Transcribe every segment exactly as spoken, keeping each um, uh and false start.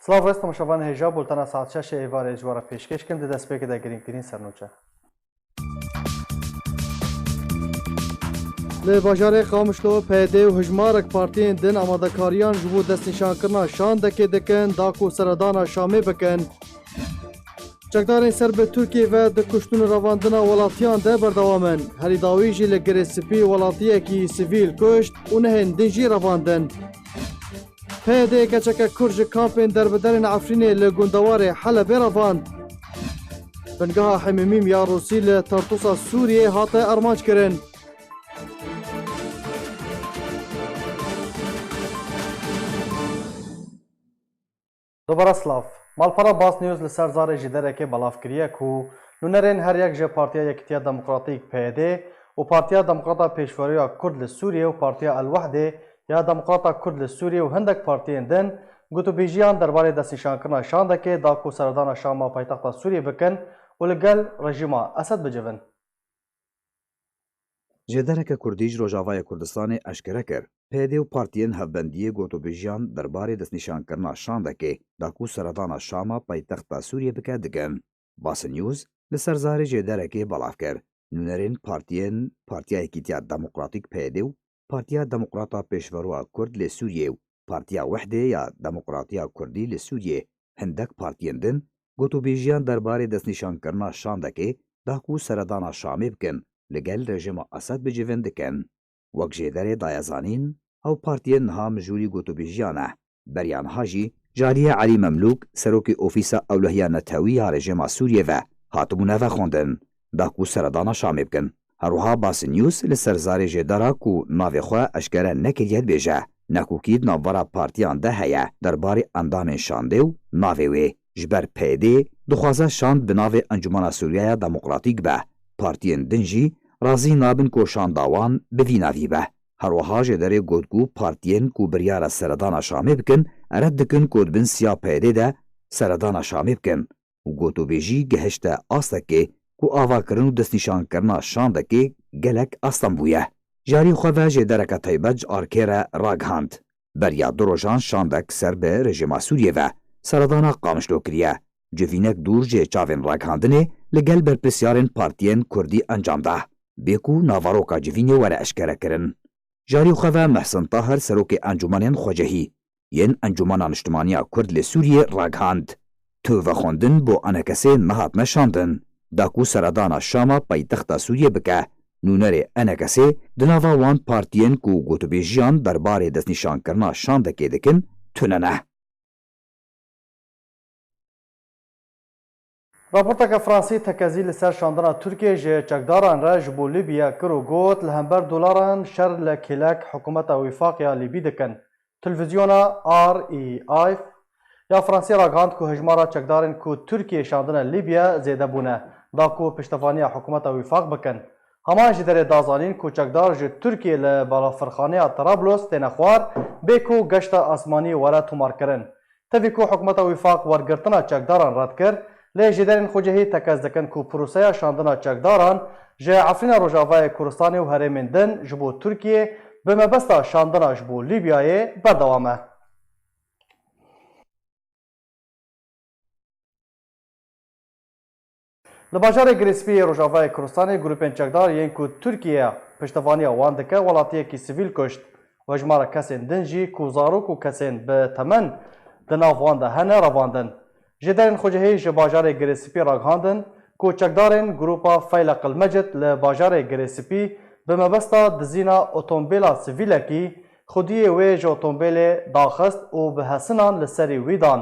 Silav rêz temaşevanê hêja, bultena saet şeş ê êvarê ji we re pêşkêş kin, di destpêkê de girîngtirîn sernûçe. Li bajarê Qamişlo P Y D û hijmarek partiyên din amadekariyan ji bo destnîşankirina şandekê dikin, da ku seredana Şamê bikin. Çekdarên ser bi Tirkiyê ve di kuştin û revandina welatiyan de berdewam in. Herî dawî jî li Girê Spî welatiyekî sivîl kuşt û nehên din jî revandin. P Y D keçeke Kurd ji kampên derbiderên Efrînê li gundewarê Helebê revand. Bingeha Hemîmîm ya Rûsî li Tartusa Sûriyê hate armanc kirin. Dubare silav. Malpera Bas News li ser zarê jêderekê belav kiriye ku nûnerên her yek ji Partiya Yekîtiya Demokratîk, P Y D, û Partiya Demokrata Pêşveroya Kurd li Sûriyê û Partiya El-Wehdê ya Demokrata Kurd li Sûriyê û hindek partiyên din gotûbêjiyan derbarê destnîşankirina şandekê da ku seredana Şama paytexta Sûriyê bikin û li gel rejîma Esed bicivin. Jêdereke Kurdî ji Rojavayê Kurdistanê eşkere kir, P Y D û partiyên hevbendiyê gotûbêjiyan derbarê destnîşankirina şandekê da ku seredana Şama paytexta Sûriyê bike dikin. Basın News li ser zarê jêderekê belav kir. Nûnerên partiyên Partiya Yekîtiya Demokratîk P Y D û Partiya Demokrata Pêşveroya Kurd li Sûriyê û Partiya Wehdê ya Demokratiya Kurdî li Sûriyê, hindek partiyên din gotûbêjiyan derbarê destnîşankirina şandekê da ku seredana Şamê bikin, li gel rejîma Esed bicivin dikin. Wek jêderê daye zanîn, ew partiyên niha mijûlî gotûbêjiyan e. Beriya niha jî ji aliyê Elî Memlûk, serokê Ofîsa Ewlehiya Netewî ya rejîma Sûriyê ve, hatibûne vexwendin, da ku seredana Şamê bikin. Herwiha Basın News li ser zarê jêdera ku navê xwe eşkere nekiriye dibêje, nekokî di navbera partiyan de heye, derbarê endamên şandê û navê wê. Ji ber P Y D dixwaze şand bi navê Encûmena Sûriyeya Demokratîk be. Partiyên din jî razî nabin ku şanda wan bi vî navî be. Herwiha jêderê got ku partiyên ku biryara seredana Şamê bikin, red dikin ku di bin siya P Y D de seredana Şamê bikin û gotûbêjî gihişte astekê ku avakirin û destnîşankirina şandekê gelek astan bûye. Ji alî xwe ve jêdereke taybet ji arkê re ragihand. Beriya du rojan şandek ser bi rejîma Sûriyê ve seredana Qamişlo kiriye. Civînek dûr ji çavên ragihandinê li gel berpirsyarên partiyên Kurdî encam da. Bê ku navaroka civînê were eşkerekirin. Ji alî xwe ve Mehsin Tahir, serokê Encûmenên Xwecehî yên Encûmena Niştimaniya Kurd li Sûriyê ragihand, tu vexwendin bo enekesê nehatine şandin, da ku seredana Şama paytexta Sûriyê bike. Nûnerê enekesê di nava wan partiyên ku gotûbêjiyan derbarê destnîşankirina şandekê dikin, tune ne. Raporteke Fransî tekezî li ser şandina Tirkiyê ji çekdaran re ji bo Lîbya kir û got, li hember dolaran şer li kêlek hikûmeta Wîfaq ya Lîbî dikin. Televîzyona R E I ya Fransî ragihand ku hejmara çekdarên ku Tirkiyê şandine Lîbya zêde bûne, da ku piştevaniya hikûmeta Wîfaq bikin. Heman jêderê da zanîn ku çekdar ji Tirkiyê li balafirxaneya Trablos têne xwar, bê ku geşta asmanî were tomarkirin. Tevî ku hikûmeta Wîfaq wergirtina çekdaran red kir, lê jêderên xwecihî tekez dikin ku proseya şandina çekdaran ji Efrîna Rojavayê Kurdistanê û herêmên din ji bo Tirkiyê bi mebesta şandina ji bo Lîbyayê berdewam e. Li bajarê Girêspî yê Rojavayê Kurdistanê grûpên çekdar yên ku Tirkiye piştevaniya wan dike, welatiyekî sivîl kuşt û hejmara kesên din jî ku zarok û kesên bi temen di nav wan de hene revandin. Jêderên xwecihî ji bajarê Girêspî ragihandin ku çekdarên grûpa Feyleq el Mecid li bajarê Girêspî bi mebesta dizîna otomobîla sivîlekî xwediyê wê ji otomobîlê daxist û bi hesinan li serî wî dan.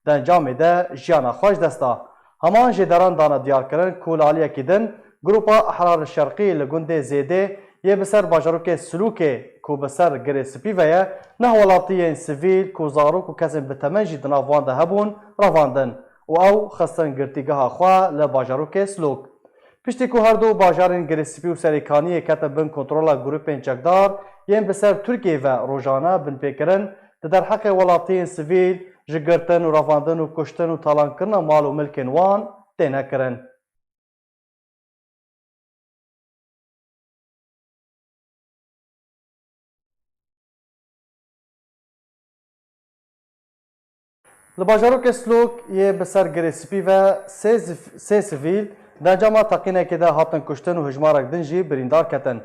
Di encamê de jiyana xwe ji dest da. Heman jêderan dane diyarkirin ku li aliyekî din Grupa Ehrar Şerqî li gundê Zêdê yê bi ser bajarokê Silûkê ku bi ser Girê Spî ve ye, neh welatiyên sivîl ku zarok û kesên bi temen jî di nav wan de hebûn, revandin û ew xistin girtîgeha xwe li bajarokê Silûk. Piştî ku her du bajarên Girê Spî û Serêkaniyê ketin bin kontrola grûpên çekdar yên bi ser Tirkiyê ve rojane binpêkirin, di derheqê welatiyên sivîl ji girtin û revandin û kuştin û talankirina mal û milkên wan têne kirin. Li bajarokê Silok yê bi ser Girê Spî ve sê zif-, sê sivîl di encama teqînekê de hatin kuştin û hejmarek din jî birîndar ketin.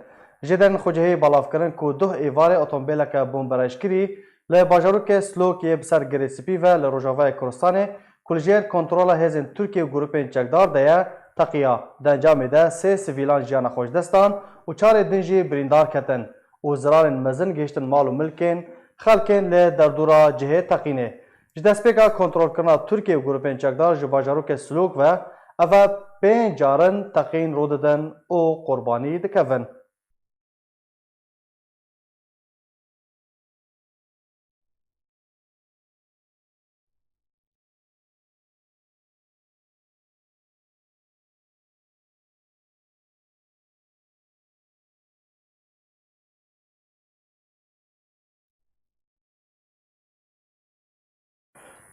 Ji derên xwecihê belavkirin ku duh êvarê otomobîleke bomberayîşkirî li bajarokê Silok yê bi ser Girê Spî ve li Rojavayê Kurdistanê ku li jêr kontrola hêzên Tirkiyê û grûpên çekdar de ye, teqiya. Di encamê de sê sivîlan jiyana xwe ji dest dan û çarê din jî birîndar ketin û zirarên mezin gihiştin mal û milkên xelkên li derdora cihê teqînê. Ji destpêka kontrolkirina Tirkiye û grûpên çekdar ji bajarokê Silok ve, eve pênc car in teqîn rû didin û qurbanî dikevin.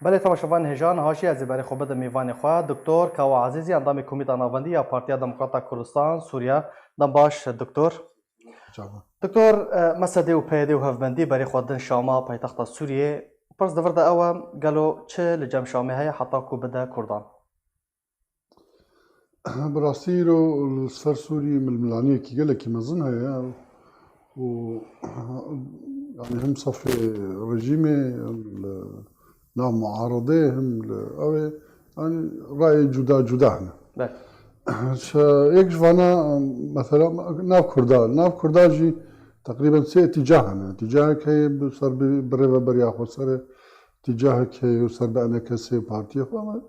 Belê, temaşevanên hêja, niha jî ez ê berê xwe bidim mêvanê xwe, Doktor Kawa Ezîzî, endamê Komîta Navendî ya Partiya Demokrata Kurdistan Sûriye. Dem baş, Doktor. Çawa? Doktor, e, M S D û P Y D û hevbendî berê xwe din Şama, paytexta Sûriyê. Pirs di vir de ew e, gelo çi li cem Şamê heye heta ku bide Kurdan? Bi rastî îro li ser Sûrî milmilaniyekî gelekî mezin heye û, yanî, him safê rejîmê, him li nav muaredê, him li ew ê, yanî, rayê cuda cuda hene. Belê. Şe-, yek ji vana, mesela, nav Kurda, nav Kurda jî teqrîben sê îtîcah hene. Îtîcahek heye bi ser bi, bi rêveberiya xweserê, îtîcahek heye ser bi E N K S û partiyê xwe, ama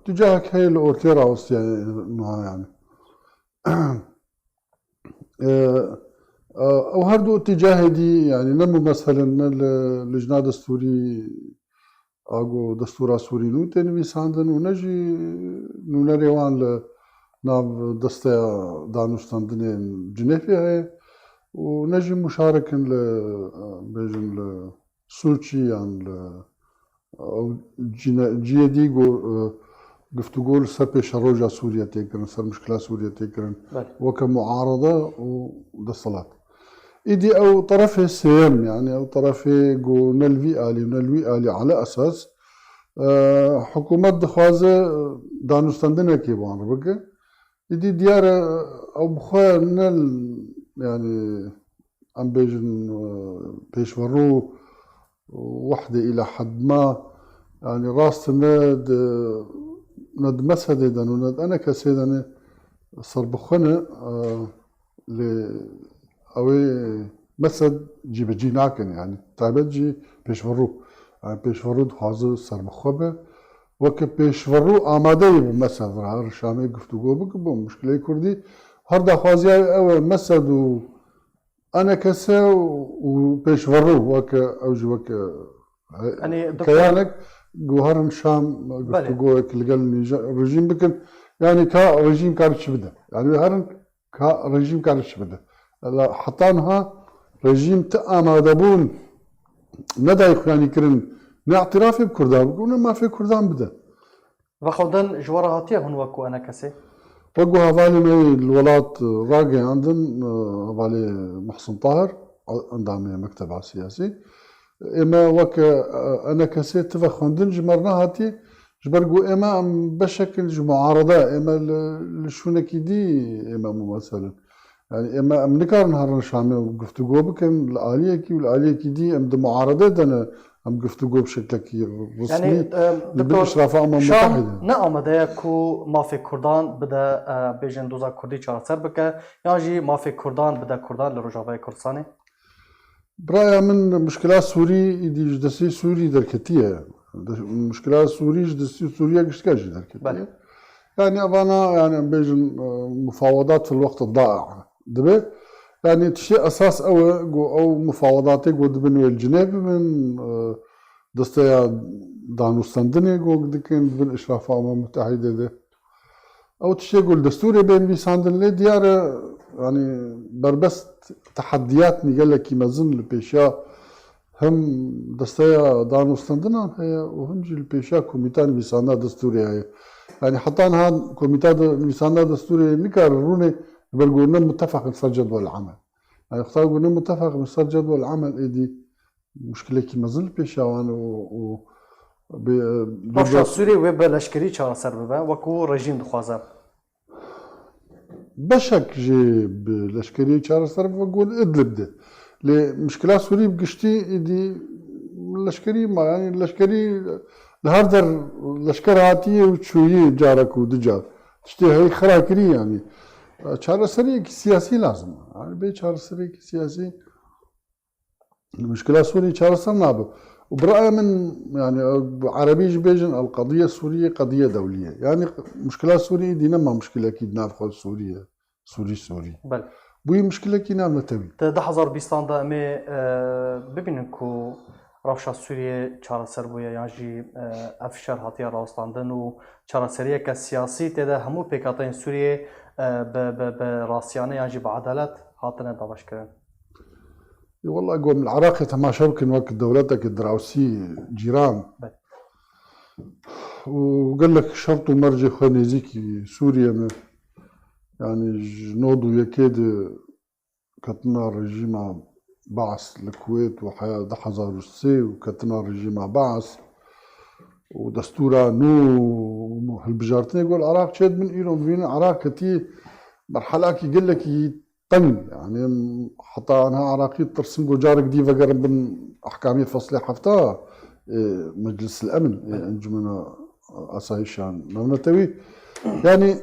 îtîcahek heye li ortê rawestiye niha, yanî. E, e, ew her du îtîcahê dî, yanî, ne mumesel in, ne li lijna destûrî a ku destûra Sûrî nû tê nivîsandin û ne jî nûnerê wan li nav desteya danûstendinên Cinêfê heye û ne jî muşarik in li, e, bêjin li sûcî yan li, e, ew cîne-, cihê dî ku, e, guftûgo li ser pêşeroja Sûriye tê kirin, ser muşkila Sûriye tê kirin, Belê. weke muarede û desthilat. Îdî ew terefê sêyem, yanî ew terefê ku ne li vî alî û ne li wî alî ala esas, e, hikûmet dixwaze, e, danûstendinekê bi wan re bike. Îdî diyar e, ew bi xwe ne l-, yanî em bêjin, e, pêşverû, wehdê îla hedd ma, yanî rast ne di, ne di mesedê de ne, ne di E N K S'ê de ne serbixwe ne, e, lê ew ê mesed cîbicî nakin, yanî taybet jî pêşverû. Yanî pêşverû dixwaze serbixwe be. Weke pêşverû amade ye bi mesed re, her Şamê guftûgo bike bo muşkilê Kurdî. Her daxwaziya ew e mesed û E N K S û pêşverû weke ew jî weke, e, Yanî, doktor keyanek ku herin Şam Belê. guftûgoyek li gel nîja-, rejîm bikin. Yanî ka rejîm kar çi bide? Yanî herin ka rejîm kar çi bide? Ela heta niha rejîm ti amadebûn nedayê xuyanî kirin, ne îtirafê bi Kurdan bike û ne mafê Kurdan bide. Vexwendin ji we re hatiye hûn wek ku E N K S'ê? Wek ku hevalê me yê li welat rageyandin, e, hevalê Muhsin Tahir, endamê mekteba siyasî, ê me weke, e, E N K S'ê ti vexwendin ji me re nehatiye, ji ber ku ê me em beşek in ji muarede, ê me li, li şûnekî dî ê me mumesel in. Yanî ê me, em nikarin herin Şamê û guftûgo bikin li aliyekî û li aliyekî dî em di muaredê de ne, em guftûgo bi şeklekî resmî Yanî, e, li bin doktor, Îşrafa Umem Şam Mutehîde. ne amade ye ku mafê Kurdan bide, e, bêjin doza Kurdî çareser bike, yan jî mafê Kurdan bide Kurdan li Rojavayê Kurdistanê? Biraya min, muşkila Sûrî îdî ji destê Sûrî derketiye. De-, muşkila Sûrî ji destê Sûriye giştike jî derketiye. Belê. Yanî evana, yanî em bêjin, e, mufawedat fil wext da'a dibe. Yanî tiştê esas ew e ku ew mufawedatê ku dibin wê li Cinêv bibin, e, desteya danûstendinê ku dikin, dibin Îşrafa Umem Mutehîde de. Ew tiştê ku li destûrê bên nivîsandin lê diyar e, yanî berbest tehediyatnî gelekî mezin li pêşiya hem desteya danûstendinan heye û hem jî li pêşiya komîta nivîsanda destûrê heye. Yanî heta niha komîta de, nivîsanda destûrê nikare rûnê, li ber ku ne mutefeq in ser cedwel emel. Yanî wexta ku ne mutefeq in ser cedwel emel êdî muşkilekî mezin li pêşiya wan û, û, Bi, bi, Rewşa Sûriyê wê bi leşkerî çareser bibe, wekû rejîm dixwaze. Beşek jê bi leşkerî çareser bibe, got Idlib de. Lê mişkila Sûrî bi giştî êdî leşkerî ma, yanî leşkerî li her der leşker hatiye û çûyî carek û du car. Tiştê heyî xira kirî yanî. Çareseriyekî siyasî lazim e. Yanî bê çareseriyekî siyasî Mişkila Sûrî çareser nabe. Û bi raya min, yani, bi erebî jî bêjin, el qediye Sûriye, qediye dewliye. Yani, mişkila Sûrî dî nema mişkilekî di nav xwe Sûriye, Sûrî, Sûrî. Belê. Bûyî mişkilekî navnetewî. Di du hezar bîstan de em ê, e, bibînin ku rewşa Sûriyê çareser bûye, yan jî, e, ev şer hatiye rawestandin û çareseriyeke siyasî tê de hemû pêkhateyên Sûriyê, e, bi, bi, bi rastiyane yan jî bi edalet hatine dabeşkirin. Ê, wela, ku em li Iraqê temaşe bikin wek dewleteke dirawsî, cîran. Belê. Û gelek şert û mercê xwe nêzîkî Sûriye ne. Yani ji nod û yekê de ketina rejîma Baas li Kuwêt û heya du hezar û sê û ketina rejîma Baas û destûra nû û hilbijartinê ku li Iraq çêdibin, îro dibînin Iraq ketî merhelakî gelekî teng, yani heta anha Iraqî tirsin ku carek dî vegerin bin ehkamiyê feslê hefta, e, Meclis el Emin, e, Encumena Asayişan Navnetewî. Yani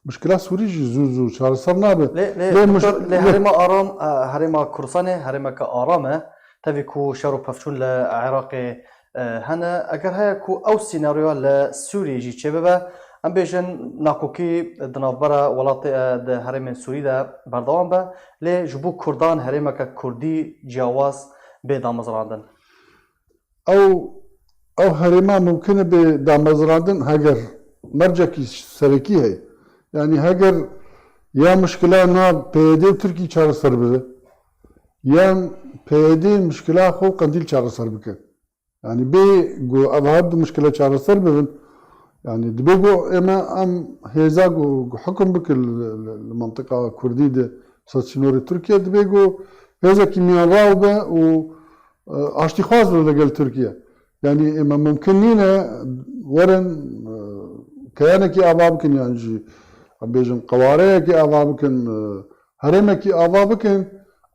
mişkila Sûrî jî zû zû çareser nabe. Lê, lê, Lê doktor, miş-, lê lê herêma aram, e, herêma Kurdistanê herêmeke aram e. Tevî ku şer û pevçûn li Iraqê, e, hene. Eger heye ku ew sînaryoya li Sûriyê jî çêbibe, em bêjin nakokî di navbera welatê, e, di herêmên Sûrî de berdewam be, lê ji bo Kurdan herêmeke Kurdî ciyawaz bê damezrandin. Ew, ew herêma mumkin e bê damezrandin heger mercekî serekî heye. Yani heger ya mişkila nav P Y D û Tirkî çareser bibe, yan P Y D mişkila xwe û Qendîl çareser bike. Yani bê ku ev her du mişkile çareser bibin, yani dibê ku ême em hêza ku, ku hukum bike li, li, li mintiqa Kurdî de ser sînorê Tirkiye, dibê ku hêzekî miyanraw be û, e, aştîxwaz be li gel Tirkiye. Yani ême mumkin nîne werin, e, keyanekî ava bikin, yan jî em bêjin qewareyekî ava bikin, e, herêmekî ava bikin,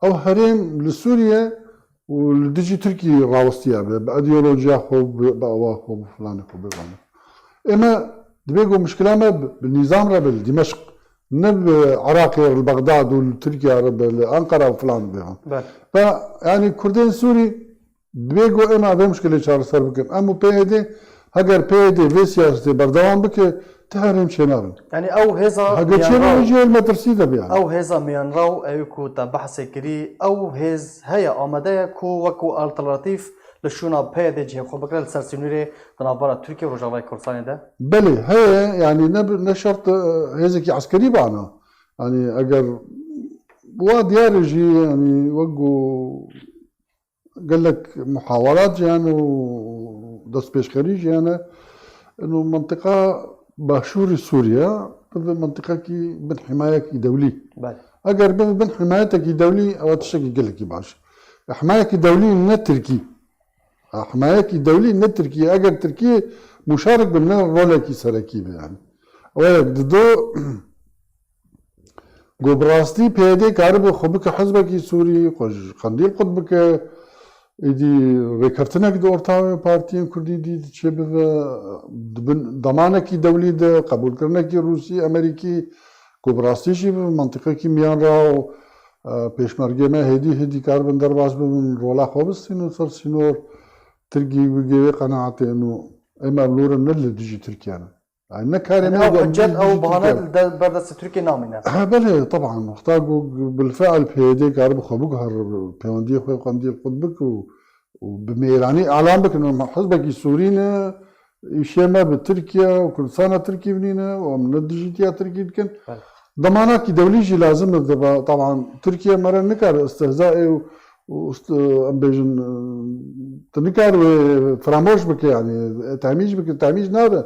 ew herêm li Sûriye û li dijî Tirkiyê rawistiye be, bi ideolojiya xwe, bi, bi awa xwe, bi filanê xwe, bi filanê. Ême dibê ku mişkila me bi, bi nîzam re be li Dîmeşq, ne bi Iraqê re, li Bexdad û li Tirkiye re be, li Ankara û filan be. Belê. Ve, yani Kurdên Sûrî dibê ku ême vê mişkilê çareser bikin. Em û P Y D, heger P Y D vê siyasetê berdewam bike, ti herêm çênabin. Yani ew hêza Heger çêbe miyanraw, jî li metirsî de be yani. Ew hêza miyanraw, ew ku te behsê kirî, ew hêz heye, amade ye ku wekû alternatîf li şûna P Y D cihê xwe bigire li ser sînorê di navbera Tirkiye û Rojavayê Kurdistanê de? Belê, heye, yani ne, ne şert, e, hêzekî eskerî bana. Yani eger wa diyar e jî, yani wek ku gelek muhawerat jî hene û destpêşxerî jî hene. Ino mintiqa başûrê Sûriye bibe mintiqekî bin himayekî dewlî. Belê. Eger bibe bin himayetekî dewlî, ew tiştekî gelekî baş. Himayekî dewlî ne Tirkî. Himayekî dewlî ne Tirkî. Eger Tirkî muşarik be, ne rolekî serekî be yani. Ew yek dido, Ku bi rastî P Y D karibe xwe bike hizbekî Sûrî, xwe ji Qendîl qut bike, êdî rêkeftinek di orta wê partiyên Kurdî dî çêbibe, di bin demanekî dewlî de, qebûlkirinekî Rûsî, Emerîkî, ku bi rastî jî bi mentiqekî miyan re û, e, pêşmergê me hêdî hêdî karibin derbas bibin, rola xwe bistînin ser sînor, Tirkî bigê wê qenaetê û ême ev lûr in ne li dijî Tirkiye ne. Yani ne karê me, ew hicet, ew bahane li de-, ber destê Tirkiyê namîne. Ha, belê, teban. Wexta ku bilfiil P Y D karibe xwe biguhere, peywendiyê xwe Qendîl qut bike û, û bi mêranî elan bikin, em hizbekî Sûrî ne, îşê me bi Tirkiye û Kurdistana Tirkî binîne û em ne dijîtiya Tirkî dikin. Belê. Demanakî dewlî jî lazim e, deba-, teban Tirkiye me re nikare istihzaê û, û ist-, em bêjin, e, tu nikare wê firamoş bike, yani, e, temîj bike, temîj nabe.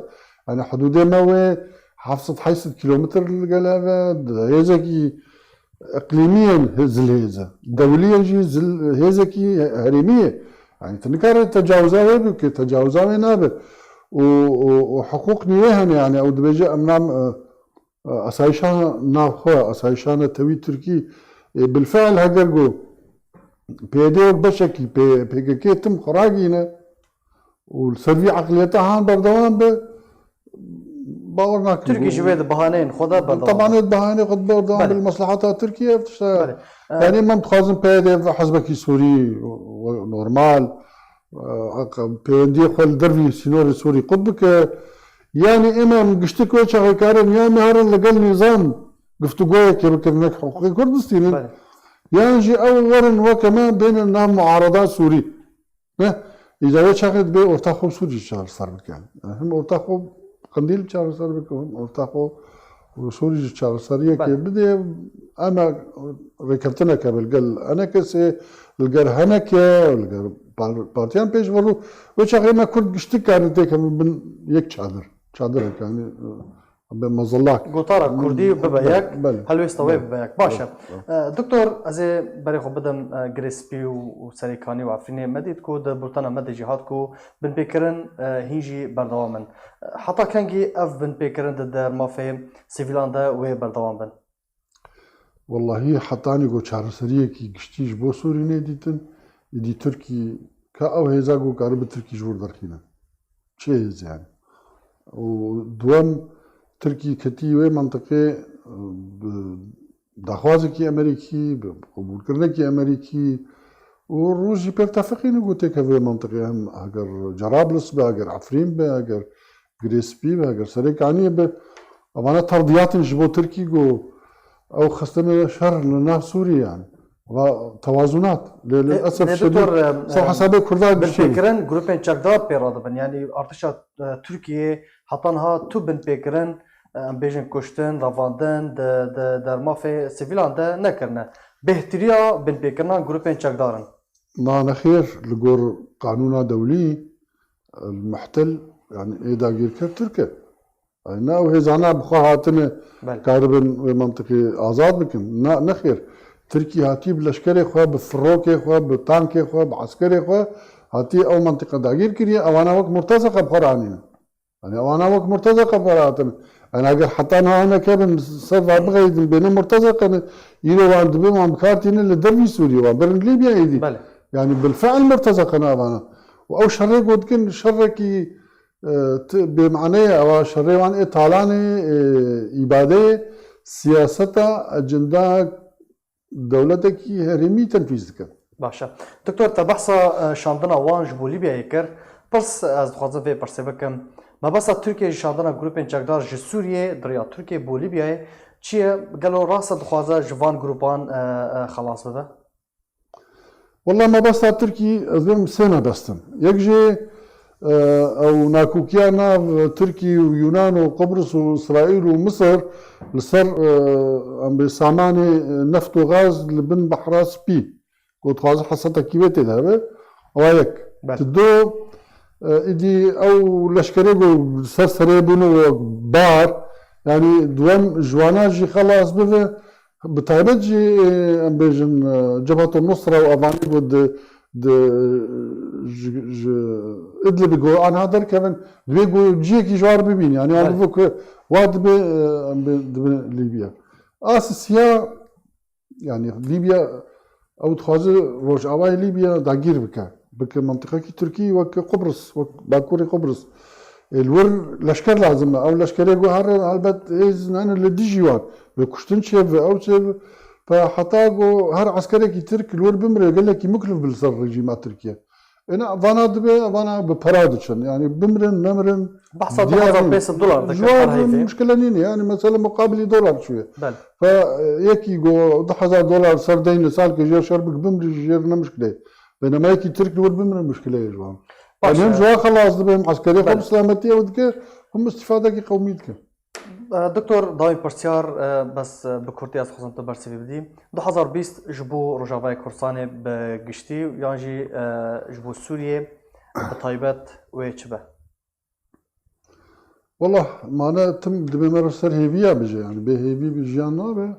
Yani hudûdê me wê heft sed heyşt sed kîlometr li gel hev e, di hêzekî iqlîmî ye, zilhêz e. Dewlî ye jî zil-, hêzekî herêmî ye. Yani tu nikare tecawiza wê bike, tecawiza wê nabe. Û, û, û hiqûq nîvê hene, yani ew dibêje em nam, e, e, asayişa navxwe, asayişa netewî Tirkî, e, bilfiil heger got P Y D wek beşekî P-, P K K tim xwe ragîne û li ser vî eqliyeta han berdewam be, bawer nakim. Tirkî ji wê di bahaneyên xwe de berdewam Tebanê be. Di bahaneyê xwe de berdewam Belê. Bil mesleheta Tirkiye ev tişta. Belê. E, Yani em dixwazin P Y D ve hizbekî Sûrî, we-, normal, e, pêwendiyê xwe li dervî sînorê Sûrî qut bike. Yani em em giştik wê çaxê karin ya em herin li gel nîzam guftûgoyekê bikin, nek hiqûqê Kurd bistînin. Belê. Yan jî ew werin weke me bênin nav muarada Sûrî. Ne, îca wê çaxê dibê orta xwe bi Sûrî çareser bike. Hem orta xwe Qendîl çareser bike, hem orta xwe bi Sûrî çareseriyekê Belê. Bide. Em rêkeftineke bi li gel enekesê, li gel heneke, li gel par-, partiyan pêş ve rû. Wê çaxê me Kurd giştik karin têkevin bin yek çadir. Çadirek yani, e, Be mezilak. Gotara Kurdî bibe yek, Belê. Helwêsta wê Belê. Bibe yek. Baş e. Belê. E, Doktor, ez ê berê xwe bidim, e, Girê Spî û, û Serêkanî û Efrînê. Me dît ku di bultena me de jî hat ku binpêkirin, e, hîn jî berdewam in. E, heta kengî ev binpêkirin di dermafê sivîlan de wê berdewam bin? Wellahî hetanî ku çareseriyekî giştî ji bo Sûrî nêdîtin, êdî Tirkî ka ew hêza ku karibe Tirkî ji wir derxîne. Çi hêz yani? Û duwem Tirkî ketî wê mentiqê, e, bi daxwazekî Emerîkî, bi qebûlkirinekî Emerîkî û Rûs jî pêk tefiqîne ku têkeve wê mentiqê hem heger Cerablus be, heger Efrîn be, heger Girê Spî be, heger Serê Kaniyê be. Evana terdiyatin ji bo Tirkî ku ew xistine şer li nav Sûrî yani. Va tewazunat. Lê, lê Lê, esef lê şedîd doktor, em, ser em, hesabê Kurda giştin. Binpêkirin grûpên çekdar pê re dibin. Yani artişa, e, Tirkiyê heta niha tu binpêkirin, e, em bêjin kuştin, revandin, di, di dermafê sivîlan de nekirine. Bêhtiriya binpêkirina grûpên çekdar in. Na nexêr, li gor qanûna dewlî, el muhtil, yani ê dagîrker Tirk e. Yani ne ew hêzana bi xwe hatine Belê. Karibin wê mentiqê azad bikin. Na, nexêr. Tirkî hatî bi leşkerê xwe, bi firokê xwe, bi tankê xwe, bi eskerê xwe hatî ew mentiqe dagîr kiriye. Ewana wek Murtezeqe bi xwe ranîne. Yani ewana wek Murtezeqe bi xwe hatin. Yani eger heta niha hineke bin ser ve bixeyidin bêne Murtezeqe ne, îro wan dibê wan bi kar tîne li dervî Sûriyê wan birin Lîbya êdî. Belê. Yani bilfiil Murtezeqe ne evana. Û ew şerê ku dikin şerekî, e, ti-, bêmane ye, ewa şerê wan ê talanê, ê îbadeyê siyaseta ecinda dewletekî herêmî tenfîz dikin. Baş e. Doktor, te behsa, e, şandina wan ji bo Lîbyayê kir. Pirs, ez dixwazim vê pirsê bikim. Mebesta Tirkiye ji şandina grûpên çekdar ji Sûriyê di rêya Tirkiye bo Lîbyayê çi ye? Gelo rast e dixwaze ji van grûpan, e, e, xelas bibe? Wela mebesta Tirkî, ez bêm sê mebest in. Yek jê, e, ew nakokiya nav Tirkî û Yunan û Qibris û Îsraîl û Misir li ser, e, em bê samanê, e, neft û gaz li bin Behra Spî. Ku dixwaze hesetekî wê tê de hebe. Ewa yek. Belê. Tu do, e, îdî ew leşkerê ku ser serê bûne wek bar, yani duwem ji wana jî xelas bibe. Bi taybet jî, e, em bêjin, e, Cebheto Nusra û evanê ku di, di, ji, ji Idlibê ku anha derkevin, divê ku cihekî ji war bibîn. Yani wan Belê. Dibe ku wa dibe, e, em bê, dibe Lîbya. Asisiya, yani Lîbya, ew dixwaze Rojavayê Lîbya dagîr bike. Bike mentiqekî Tirkî wek Qubris, wek Bakurê Qubris. Ê, li wir leşker lazim e. Ew leşkerê ku here helbet hêz nene li dijî wan. Vê kuştin çêbibe, ew çêbibe. Pe heta ku her eskerekî Tirk li wir bimire, gelekî miklif bi li ser rejîma Tirkiye. Êna vana dibe, vana bi pera diçin. Yani bimirin, nemirin, Behsa diyar nîn. Du hezar pênc sed dolar dike Ji wan her heyvê. Muşkile nîne. Yani mesela muqabilî dolar çûye. Belê. Fe, e, yekî go du hezar dolar ser deyne salke jêr şer bik bimrî jêr ne muşkileyê. Bênema yekî Tirk li wir bimre muşkileyê ji wan. Baş Yani hem e. Ji wan xelas dibe, hem eskerê xwe Belê. Bi selametî ew dike, hem îstîfadekî qewmî dike. E, Doktor, dawî pirsyar, e, bes, e, bi kurtî ez dixwazim tu bersivî bidî. Du hezar bîst ji bo Rojavayê Kurdistanê bi giştî yan jî, e, ji bo Sûriyê bi taybet wê çi be? Wallah, mane tim dibê me re ser hêviya bije, yani bê hêvî bi jiyan nabe.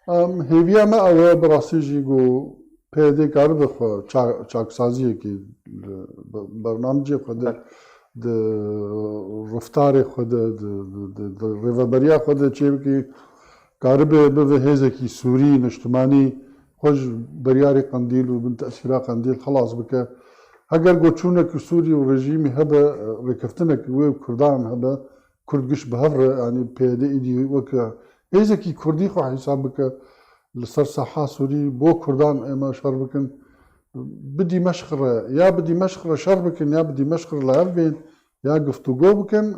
Em, hêviya me ew e, bi rastî jî ku P Y D karibe xwe ça-, çaksaziyekî li be-, bernamecê xwe de, Ber- di reftarê xwe de, di, di, di, di rêveberiya xwe de çêbikî, karibe bibe hêzekî sûrî, niştimanî, xwe ji beriyarê Qendîl û bin tesîra Qendîl xelas bike. Heger ku çûnek Sûrî û rejîmî hebe, rêkeftinek wê û Kurdan hebe, Kurd giş bi hev re, yanî P Y D êdî weke hêzekî Kurdî xwe hesab bike li ser saha Sûrî, bo Kurdan ême şer bikin, bi Dîmeşq re, ya bi Dîmeşq re şer bikin, ya bi Dîmeşq re li hev bên, ya giftûgo bikin,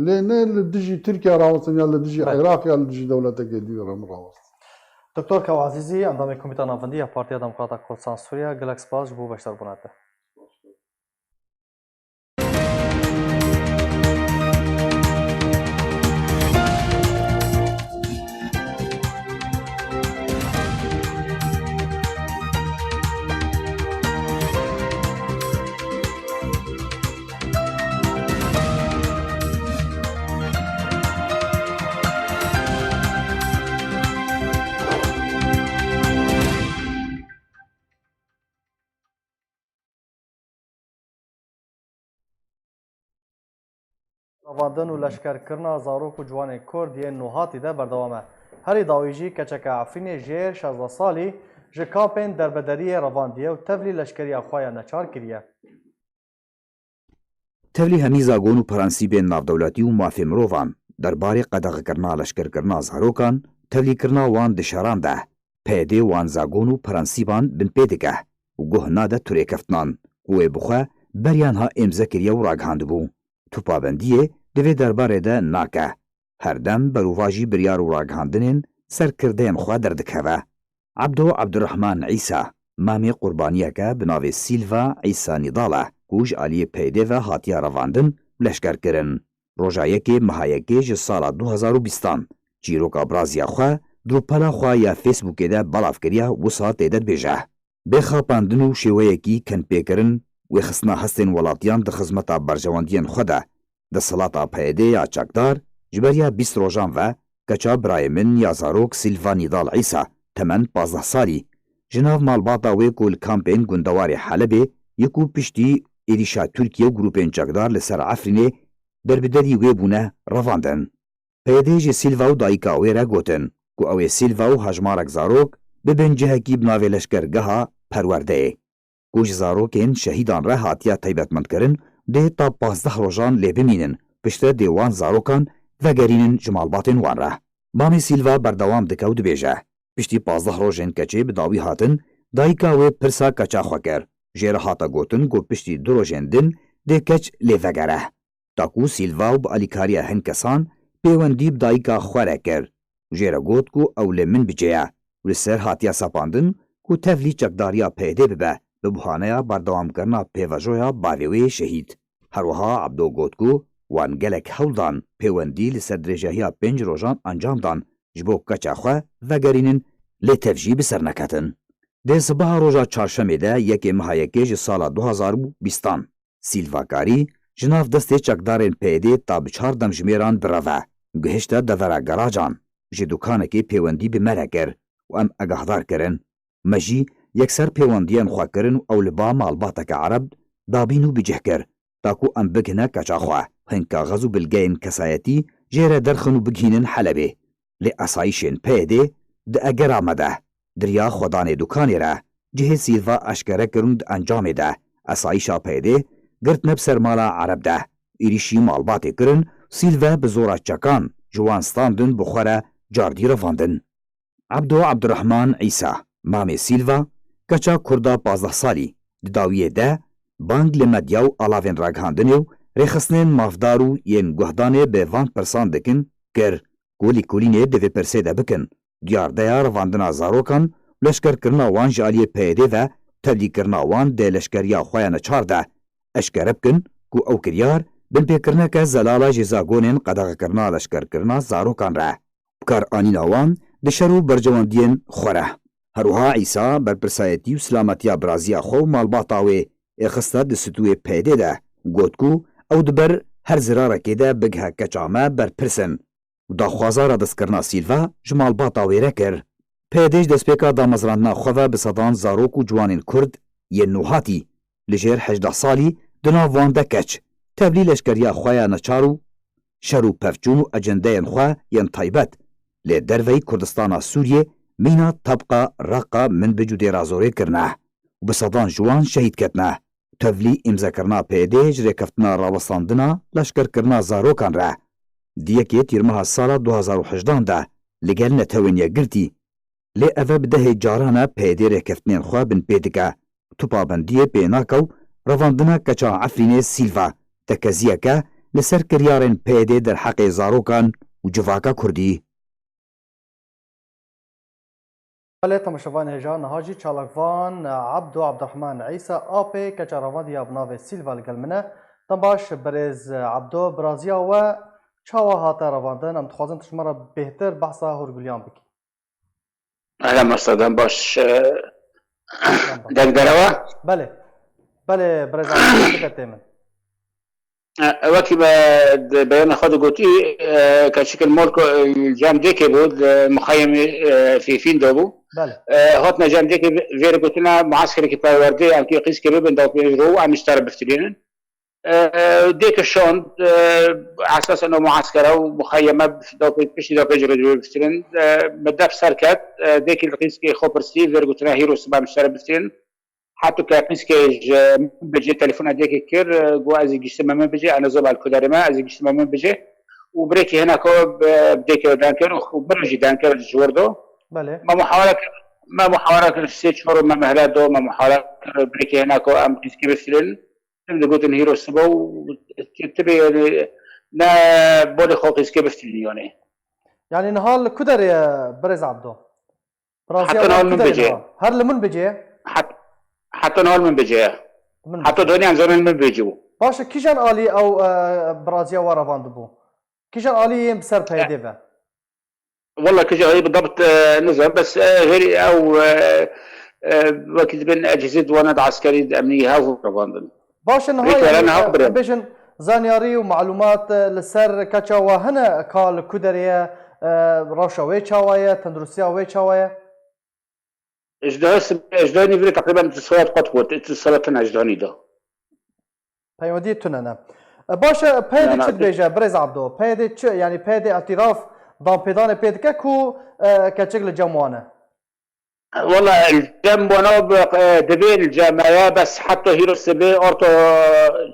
lê ne li dijî Tirkiye rawestin, ya li dijî Belê. Iraq, ya li dijî dewletekê dî re min rawestin. Doktor Kaw Azîzî, endamê Komîta Navendî ya Partiya Demokrata Kurdistan Sûriye, gelek spas ji bo beşdarbûna te. Revandin û leşkerkirina zarok û ciwanên Kurd yên nûhatî de berdewam e. Herî dawî jî keçeke Efrînê jêr şezdeh salî ji kampên derbederiyê revandiye û tevlî leşkeriya xwe ya neçar kiriye. Tevlî hemî zagon û prensîbên navdewletî û mafê mirovan derbarê qedexekirina leşkerkirina zarokan, tevlîkirina wan di şeran de, P Y D wan zagon û prensîban binpê dike û guh nade tu rêkeftinan ku wê bi xwe beriyan ha îmze kiriye û ragihandibû. Tu pabendiyê di vê derbarê de nake. Herdem berovajî biryar û ragihandinên serkirdeyên xwe derdikeve. Ebdo Ebdurrehman Îsa, mamê qurbaniyeke bi navê Sîlva Îsa Nîdal e, ku ji aliyê P Y D ve hatiye revandin û leşkerkirin. Roja yekê meha yekê ji sala du hezar û bîstan, çîroka biraziya xwe di rûpela xwe ya Facebookê de belav kiriye, wisa tê de dibêje: Bê xapandin û şêweyekî kenpêkirin, wêxistina hestên welatiyan di xizmeta berjewendiyên xwe de, desthilata P Y D ya çekdar ji beriya bîst rojan ve keça birayê min ya zarok Sîlva Nîdal Îsa, temen pazdeh salî, ji nav malbata wê ku li kampên gundewarê Helebê yê ku piştî êrîşa Tirkiye û grûpên çekdar li ser Efrînê derbiderî wê bûne, revandin. P Y D ji Sîlva û dayika wê re gotin ku ew ê Sîlva û hejmarek zarok bibin cihekî bi navê leşkergeha perwerdeyê, ku ji zarokên şehîdan re hatiye taybetmendkirin, dê ta pazdeh rojan lê bimînin, piştre dê wan zarokan vegerînin ji malbatên wan re. Mamê Sîlva berdewam dike û dibêje: Piştî pazdeh rojên keçê bi dawî hatin, dayika wê pirsa keça xwe kir. Jê re hate gotin ku piştî du rojên din dê keç lê vegere. Taku Sîlva û bi alîkariya hin kesan pêwendî bi dayika xwe re kir û jê re got ku ew li min bicê ye û li ser hatiye sepandin ku tevlî çekdariya P Y D bibe, bi buhaneya berdewamkirina pêvajoya bavê wê yê şehîd. Her wiha Ebdo got ku wan gelek hewl dan pêwendî li ser dirêjahiya pênc rojan encam dan ji bo keça xwe vegerînin, lê tev jî bi ser neketin. Dê sibeha roja çarşemê de yekê meha yekê ji sala du hezar û bîstan, Sîlva karî ji nav destê çekdarên P Y D ta bi çar demjimêran bireve û gihişte devera Geracan, ji dukanekê pêwendî bi me re kir û em egahdar kirin. Me jî yekser pêwendiyên xwe kirin û ew li ba malbateke Ereb dabîn û bi cih kir, taku em bigihine keça xwe, hin kaxez û bilgeyên kesayetî jê re derxin û bigihînin Helebê. Lê esayîşên P Y D di egera me de, di riya xwedanê dukanê re, cihê Sîlva eşkere kirin û di encamê de esayîşa P Y D girtine bi ser mala Ereb de, êrîşî malbatê kirin, Sîlve bi zora çekan ji wan standin bi xwe re cardî revandin. Ebdo Ebdurrehman Îsa, mamê Sîlva, keça Kurda pazdeh salî, di dawiyê de bang li medya û alavên ragihandinê û rêxistinên mafdar û yên guhdanê bi van pirsan dikin, kir ku lêkolînê di vê pirsê de bikin, diyardeya revandina zarokan û leşkerkirina wan ji aliyê P Y D ve, tevlîkirina wan di leşkeriya xwe ya neçar de eşkere bikin ku ew kiryar binpêkirineke zelal e ji zagonên qedexekirina leşkerkirina zarokan re. Bikaranîna wan di şer û berjewendiyên xwe re. Her wiha Îsa berpirsayetî û silametiya biraziya xwe û malbata wê ê xiste di stûyê P Y D de, got ku ew di ber her zirarekê de bigihe keça me berpirs in û daxwaza radestkirina Sîlva ji malbata wê re kir. P Y D ji destpêka damezrandina xwe ve bi sedan zarok û ciwanên Kurd yên nûhatî li jêr hejdeh salî di nav wan de keç, tevlî leşkeriya xwe ya neçar û şer û pevçûn û ecendeyên xwe yên taybet li derveyî Kurdistana Sûriyê mîna Tebqa, Reqa, Minbic û Dêra Zorê kirine û bi sedan ji wan şehîd ketine. Tevlî îmzekirina P Y D ji rêkeftina rawestandina leşkerkirina zarokan re di yekê Tîrmeha sala du hazar û hejdan de li gel Netewên Yekgirtî, lê ev e bi dehê caran e P Y D rêkeftinên xwe binpê dike û tu pabendiyê pê nake û revandina keça Efrînê Sîlva tekeziyeke li ser kiryarên P Y D derheqê zarokan û civaka Kurdî. Belê, temaşevanê hêja, niha jî çalakvan Abdo Abdurrahman Îsa, apê keça revandiya bi navê Sîlva li gel min e. Dem baş, birêz Abdo, biraziya we çawa hate revandin? Em dixwazin tu ji me re bêhtir behsa hûrgiliyan bikî. Ehlen master, dem baş. Dem baş. Deng derewa? Belê. Belê, birêz Abdo, dike tê min. E, wekî me di beyana xwe de gotî, e, keçikên Molko, e, cem dêkê bû, di muxeyemê, e, Fîfîn de bû. Belê. E, hotine cem dêkê vê-, vê re gotine muaskerekî perwerdê, em kê qîzkê bibin, dawpêj ro û em ji te re biftilînin. E, dêke şand, e, esasen o muaskera û muxeyeme dawpê-, piştî dawpêj ro dibê biftilin. E, me def ser ket, e, dêkê li qîzkê xwe pirsî, vê re gotine hîro sibe em ji te re biftilin. Heto ke qîzkê ji min bicê telefona dêkê kir, e, got, "Ez ê giştime min bicê, ez nizam el kuderê me, ez ê giştime min bicê." Û birêkî hineko bi, bi dêkê deng kir û min jî deng kir ji wir do. Belê. Me muhawara kir, me muhawara kir, sê çar û me mehlet do, me muhawara kir, birêkî hineko em qîzkê biftilin. Tim digotin hîro sibe û tibê, yani, ne bolê xwe qîzkê biftilin, yani. Yani niha li ku derê ye, birêz Abdo? Biraziya Heta wan nal min bicê. Her li min bicê? Het-, heta nal min bicê. Min Heta bicê. Doniyan zanin min bicê bû. Baş e, kîjan alî ew, e, biraziya wa revandibû? Kîjan alî yên bi ser P Y D ve? Walla kîjan alî bi dabt, e, nizam, bes, e, herî ew, e, e, wekî dibin ecizî di wana di eskerî di emnî hev revandin. Baş e, niha, Rêkê yanî, niha e, birê. Bêjin, zanyarî û malumat, e, li ser keça we hene, ka li ku derê ye, e, rewşa wê çawa ye, tenduristiya wê çawa ye? Ji dehê sibê, ji dehê nîvirê teqrîben tu saet qat got, tu saet tune ji dehê nî de. Peywendiyê tune ne. E, baş e, P Y D çi dibêje, birêz Abdo? P Y D çi, yanî P Y D îtiraf danpêdanê pê dike ku, e, keçik li cem wan e? Wala li cem wana bi, e, dibê li cem me ye, bes heta hîro sibê orto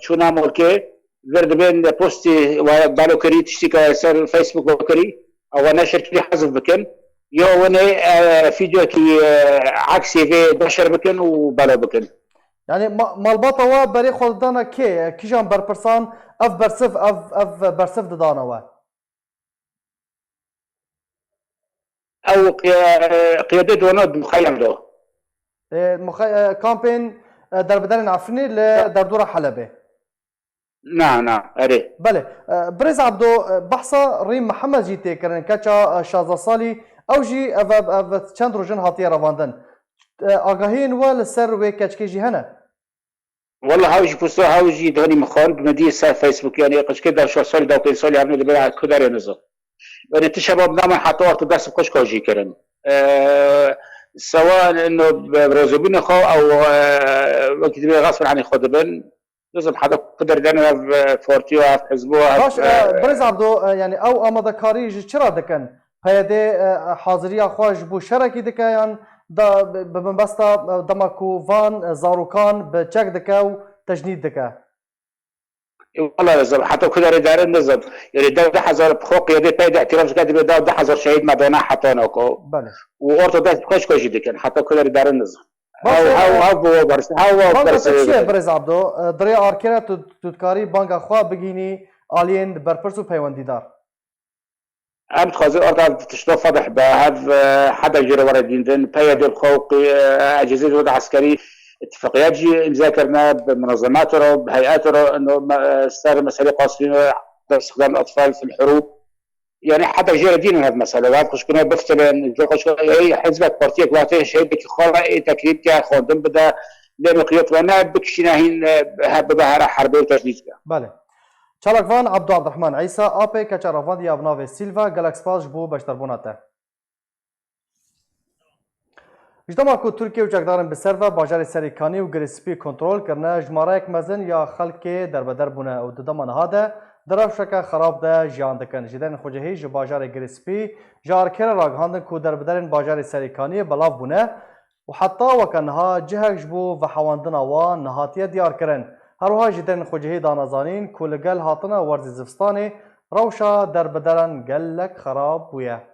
çûna molkê, vir dibên postî we balo kirî, tiştî ke ser Facebook kirî, ew neşir kirî hezf bikin. Ya winê, e, fîdyokî, e, eksê vê neşir bikin û balo bikin. Yani ma-, malbata we berê xwe didana kê? Kîjan berpirsan ev bersiv, ev, ev bersiv didana we? Ew qiye-, qiyadê dona di muxeyem do. E, muxe-, e, kampên, e, derbiderên Efrînê li derdora Helebê. Na, na, erê. Belê. E, Birêz Abdo, e, behsa Rîm Mihemed jî tê kirin, keça, e, şazdeh salî. Ew jî ev, ev, ev çend rojin hatiye revandin. E, agahiyên we li ser wê keçkê jî hene? Wala hew jî posta, hew jî danî min xwar, bi me dî ser Facebook, yani qijkê da şeş salî, da pênc salî hevne dibe, ku derê nizam. Yani ti şebab naman heta orta dest qijka jî kirin. E, sewa ino bi razîbûna xwe ew, e, wekî dibe xesp anî xwe dibin. Nizam heta ku derê derin ev, e, partiya, ev hizba, ev, Baş, e, e, Birêz Abdo, e, yani ew amadekarî ji çi re dikin? P Y D, e, haziriya xwe ji bo şerekî dike yan da bi, bi binbesta, e, dema ku van, e, zarokan bi çek dike û tecnîd dike? E, wala nizam, heta ku derê derin nizam. Yani dev deh hezar xwe P Y D P Y D îtiraf dike, dibe dev deh hezar şehîd me dana heta nako. Belê. Û orta dest xweşka jî dikin, heta ku derê derin nizam. Baş Ew, e, ew, ew bi we bers-, ew we banga te çi ye, bersivê. Birêz Abdo? E, di rê arkê re tu, tu dikarî banga xwe bigihînî aliyên berpirs û peywendîdar. Em dixwazin orta tişta fedih be, hev, e, heta jê re were dîndin, P Y D bi xwe û qi-, e, ecêzê wê de eskerî îtifaqiya cî îmza kirine, bi munazemat re, bi heyet re, ino me-, e, ser meselê Qasmîn re, destixdan atfal fil hurûb. Yani heta jê re dînin hev mesele, hev xwişkine biftilin, ji xwişkine, ey hizbek partiyek wate şehîdekî xwe re ê tekrîb ke, xwendin bide, lê miqyot ve ne bikişîne hîn, e, he bibe here herbê û tecnîd ke. Belê. Çalakvan Abdo Abdurrahman Îsa, apê keça revandiya bi navê Sîlva, gelek spas ji bo beşdarbûna te. Ji dema ku Tirkiye û çekdarên bi ser ve bajarê Serîkanî û Girê Spî kontrol kirine, jimareyek mezin ya xelkê derbeder bûne û di dema niha de di rewşeke xerab de jiyan dikin. Ji derên xwecihî ji bajarê Girê Spî ji arkê re ragihandin ku derbederên bajarê Serîkaniyê belav bûne û heta weke niha cihek ji bo vehewandina wan nehatiye diyarkirin. Her wiha ji derên xwecihî dane zanîn ku li gel hatina werzê zivistanê rewşa derbederan gelek xerab bûye.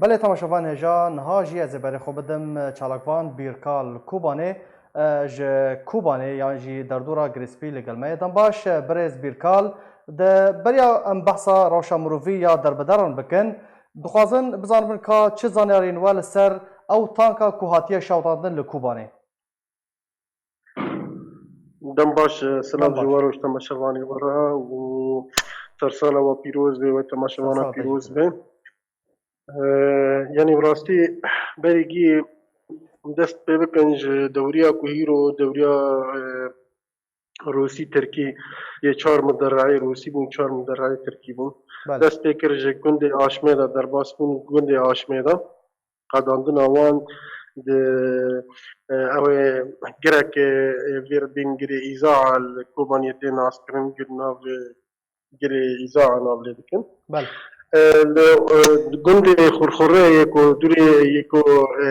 Belê, temaşevan hêja, niha jî ez ê berê xwe bidim çalakvan Bîrkal Kobanê, e, ji Kobanê yan jî derdora Girê Spî li gel me ye. Dem baş, e, birêz Bîrkal, di beriya em behsa rewşa mirovî ya derbederan bikin, dixwazin bizanibin ka çi zanyariyên we li ser ew tanka ku hatiye şewitandin li Kobanê. Dem baş, e, silav ji we re û ji temaşevanê we re û sersala we pîroz be, we temaşevana pîroz be. E, yanî bi rastî berî gî dest pê bikin ji dewriya ku hîro dewriya, e, Rûsî Tirkî yê çar muderreyê Rûsî bûn, çar muderreyê Tirkî bûn. Belê. Dest pê kir ji gundê Aşmê de derbas bûn, gundê Aşmê de qedandina wan di, e, ew ê gireke, e, vê re bên Girê Îzaa li Kobaniyê tê naskirin, gir nav, e, Girê Îzaa nav lê dikin. Belê. E, li, e, gundê Xurxure yê ku dûrê yê ku, e,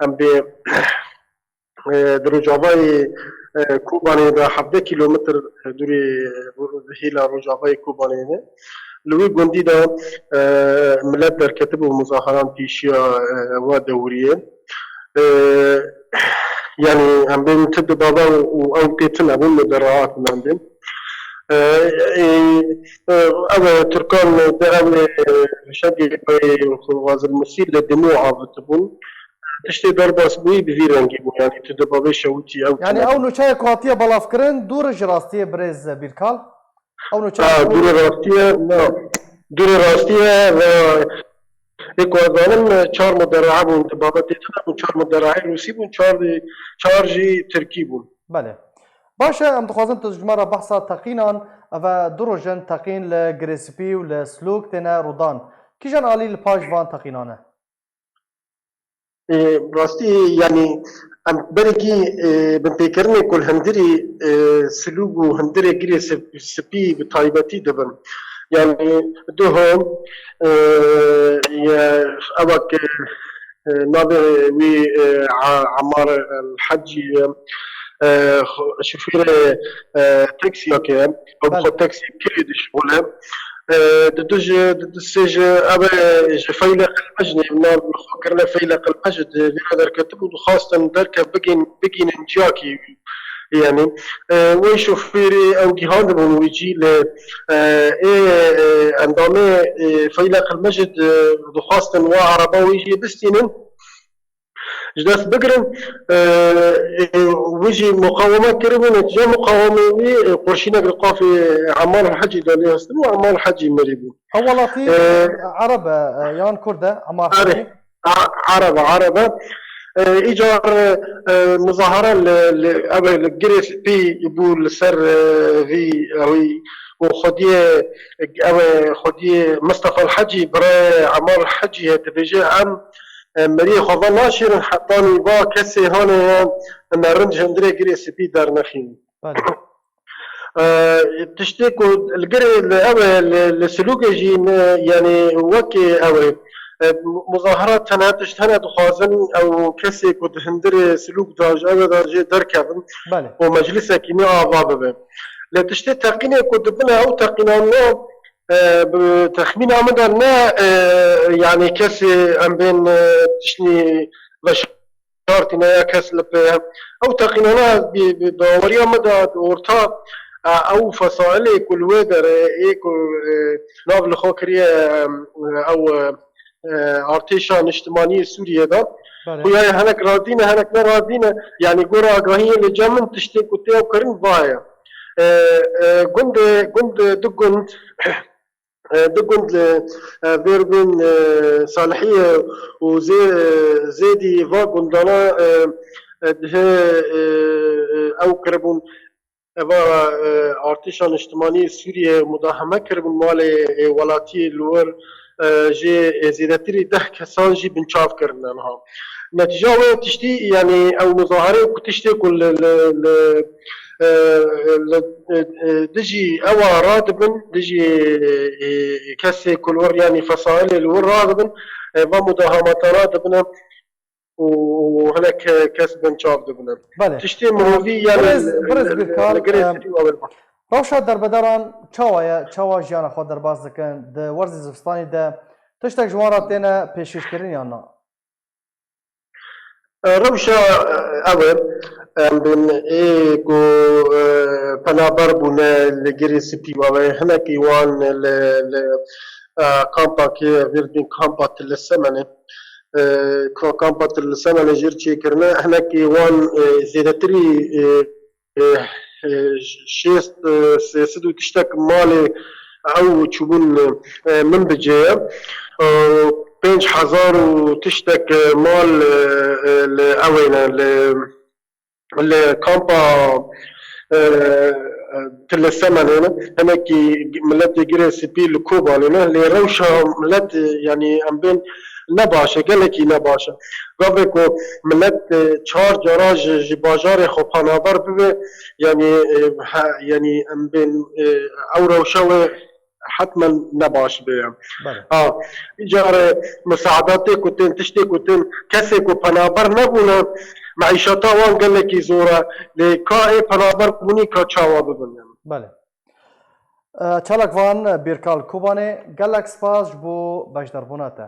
em bê e, di rojavayê, e, Kobanê de hevdeh kîlometr dûrê, e, hêla rojavayê Kobanê de. Li wî gundî de, e, milet derketibû muzaheran pêşiya, e, wa dewriyê. E, yanî em bên ti dibaba û, û ew tê tune bûn li derahat mendin. E, e, e, ev e, Tirkan de ev e, şegê xwe Xwazil Musî li Dimû avitibûn. Tiştê derbas bûyî bi vî rengî bû, yanî tu dibabê şewitî ew Yanî tune ew bû. Nûçeyê ku hatiye belavkirin dûr e ji rastiyê birêz Bîrkal? Ew nûçeyê Ha, ku dûrê rastî ye, na. Dûrê rastî ye ve ê ku ez zanim çar muderrehe bûn, di babetê din de bûn, çar muderrehê Rûsî bûn, çar, çar jî Tirkî bûn. Belê. Baş e, em dixwazin tu ji me re behsa teqînan, ev e du roj in teqîn li Girê Spî û li Silûk têne rûdan. Kîjan alî li paş van teqînan e? Ê, rastî, yanî, em berekî, ê, binpêkirinê ku li hundirî, ê, Silûk û hundirê Girê Sip-, Spî bi taybetî dibin. Yanî, duho, ê, ye, ewa ke, ê, navê wî, ê, A-, Emar El Hecî ye, ê, xo-, şofêrê, ê, taksiyeke ye. Ew bi Belê. xwe taksî kirê dişixule. E, di du ji, di du sê ji, ev e, ji Feyleq el Mecnê, nav li xwe kirine Feyleq el Mecid, e, vê re derketibû, dixwastin derkev bigîn-, bigînin ciyakî. Yanî, e, wê şofêrê ew gihandibûn wî cî li, e, ê, e, endamê, e, Feyleq el Mecid, e, dixwastin wa ereba wî jî bistînin. Ji dest bigirin, e, e, wî jî muqaweme kiribû, netîce muqawemê wî, e, qurşînek li qafê Emar Hecî de lê hestibû, Emar Hecî mirîbû. Ew welatî, E, e, Ereb e, e, yan Kurd e, Emar Erê, Hecî? A-, Ereb e, Ereb e. E, îcar, e, muzahara li, li, ev e, li Girê Spî bû li ser, e, vî, ewî û xwediyê, ev e, xwediyê Mistefa Hecî, birayê Emar Hecî ye, dibêje em, e, meriyê xwe venaşêrin hetanî va kesê hanê me rind ji hundirê Girê Spî dernexînin. Belê. E, tiştê ku li Girê, li, ev e, li, li Silûkê jî ne, yanî wekî ew e, e, muzahara tenê tişt hene dixwazin ew kesê ku di hundirê Silûk de ji ev e de jê derkevin Belê. û meclisekî nû ava bibe. Lê tiştê teqînê ku dibine ew teqînan ne, e, bi texmîna min de ne, e, yanî kesê em bên, e, tiştî veşartîne ya kes li pê ye. Ew teqînana bi, bi baweriya min de di orta, e, ew fesailê ku li wê derê ê ku, e, nav li xwe kiriye, e, ew, e, artêşa niştimanî yê Sûriyê de, Belê. Xuya ye hinek razî ne, hinek ne razî ne. Yanî gora agahiyê li cem min tiştê ku tê ew kirin va ye. E, e, gundê, gund, du gund, e, du gund li, e, vêr bên, e, Salihiyê û zê-, zêdî va gundana, e, e, dihê, e, e, ew kiribûn, eva, e, artêşa niştimanî Sûriyê mudaheme kiribûn malê, e, welatiyê li wir, e, jê, e, zêdetirî deh kesan jî binçav kirine niha. Netîca wê tiştî, yanî ew muzahere ku tiştê ku li, li, li, e, li, e, e, dijî ewa radibin, dijî, e, kesê ku li wir, yanî fesailê li wir radibin, e, va mudahamata radibine û hinek kes binçav dibine. Belê. Tiştê mirovî, yanî Birêz, li, birêz li, Birkal, li girê em, sipî wa wê. Rewşa derbedaran çawa ye? Çawa jiyana xwe derbas dikin? Di werzê zivistanî de tiştek ji wan re têne pêşkêşkirin yan na? E, rewşa, e, ew e, em bên ê ku, e, penaber bûne li girê sipî wa wê, hinekî wan li, li, e, kampa kê, vêr bên kampa Til Semenê, e, ka-, kampa Til Semenê jêr çêkirine, hinekî wan, e, zêdetirî, e, e, e, şêst, e, sê sed û tiştek malê ew çûbûn, e, min bicê ye. E, pênc hezar û tiştek, e, mal, e, e, li ewê ne, li, li kampa, e, e, Til Semenê ne. Hinekî miletê Girê Spî li Kobanê ne. Lê rewşa milet, e, yanî em bên ne baş e, gelekî ne baş e. Gavê ku milet, e, çar cara ji, ji bajarê xwe penaber bibe, yanî, e, he-, yanî em bên, e, ew rewşa wê hetmen ne baş be ya. Belê. Ha, îcarê misaedatê ku tên, tiştê ku tên, kesê ku penaber nebûne, meîşeta wan gelekî zor e. Lê ka ê penaber bûnî ka çawa bibin yani. Belê. E, Çalakvan Bîrkal Kobanê, gelek spas ji bo beşdarbûna te.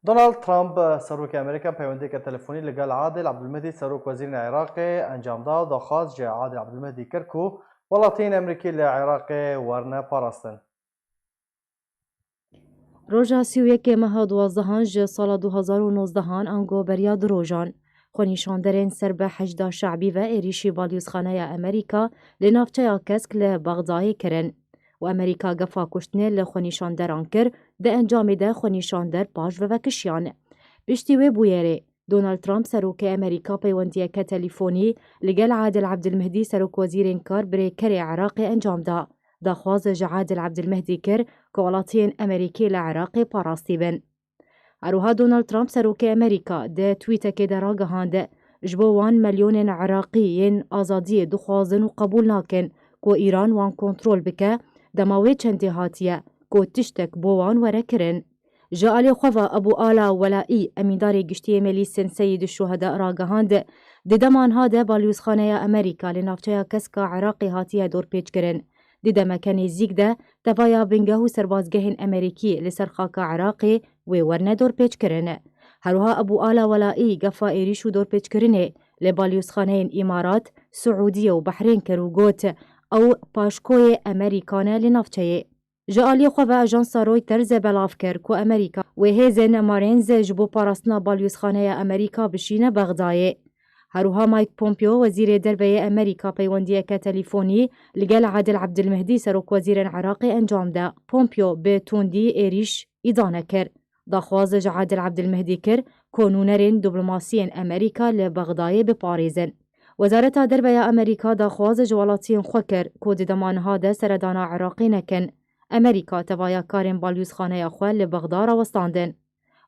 Donald Trump, serokê Amerîka, peywendiyeke telefonî li gel Adil Abdulmehdi, serok wezîrên Iraqê, encam da û daxwaz ji Adil Abdulmehdi kir ku welatiyên Amerîkî li Iraqê werne parastin. Roja sî û yekê meha duwazdehan ji sala du hazar û nozdehan ango beriya du rojan, xwenîşanderên ser bi Heşda Şe'bî ve êrîşî balyozxaneya Amerîka li navçeya Kesk li Bexdayê kirin û Amerîka gefa kuştinê li xwenîşanderan kir, di encamê de xwenîşander paş ve vekişiyan. Piştî wê bûyerê, Donald Trump, serokê Amerîka, peywendiyeke telîfonî li gel Adil Abdulmehdi, serokwezîrên kar, birêkerê Iraqê encam da. Daxwaz ji Adil Abdulmehdi kir ku welatiyên Amerîkî li Iraqê parastî bin. Her wiha Donald Trump, serokê Amerîka, di twîtekê de ragihand, ji bo wan milyonên Iraqî yên azadiyê dixwazin û qebûl nakin ku Îran wan kontrol bike, dema wê çendê hatiye ku tiştek bo wan were kirin. Ji alî xwe ve Ebû Ala Welaî, emîndarê giştî yê Meclîsên Seyîd Şuheda ragihand, di dema niha de balyozxaneya Amerîka li navçeya Keska Iraqê hatiye dorpêçkirin. Di demeke nêzîk de tevaya bingeh û serbazgehên Amerîkî li ser xaka Iraqê wê werne dorpêçkirin. Her wiha Ebû Ala Welaî gefa êrîş û dorpêçkirinê li balyozxaneyên Îmarat, Siûdiye û Behrên kir û got, ew paşkoyê Amerîka ne li navçeyê. Ji alî xwe ve ajansa Reuters belav kir ku Amerîka wê hêzên Marines ji bo parastina balyozxaneya Amerîka bişîne Bexdayê. Her wiha Mike Pompeo, wezîrê derve yê Amerîka, peywendiyeke telîfonî li gel Adil Abdilmehdi, serokwezîrên Iraqê, encam da. Pompeo bi tundî êrîş îdane kir. Daxwaz ji Adil Abdilmehdi kir ku nûnerên diplomasiyên Amerîka li Bexdayê biparêzin. Wezareta Derve ya Amerîka daxwaz ji welatiyên xwe kir ku di dema niha de seredana Iraqê nekin. Amerîka tevaya karên balyozxaneya xwe li Bexda rawestandin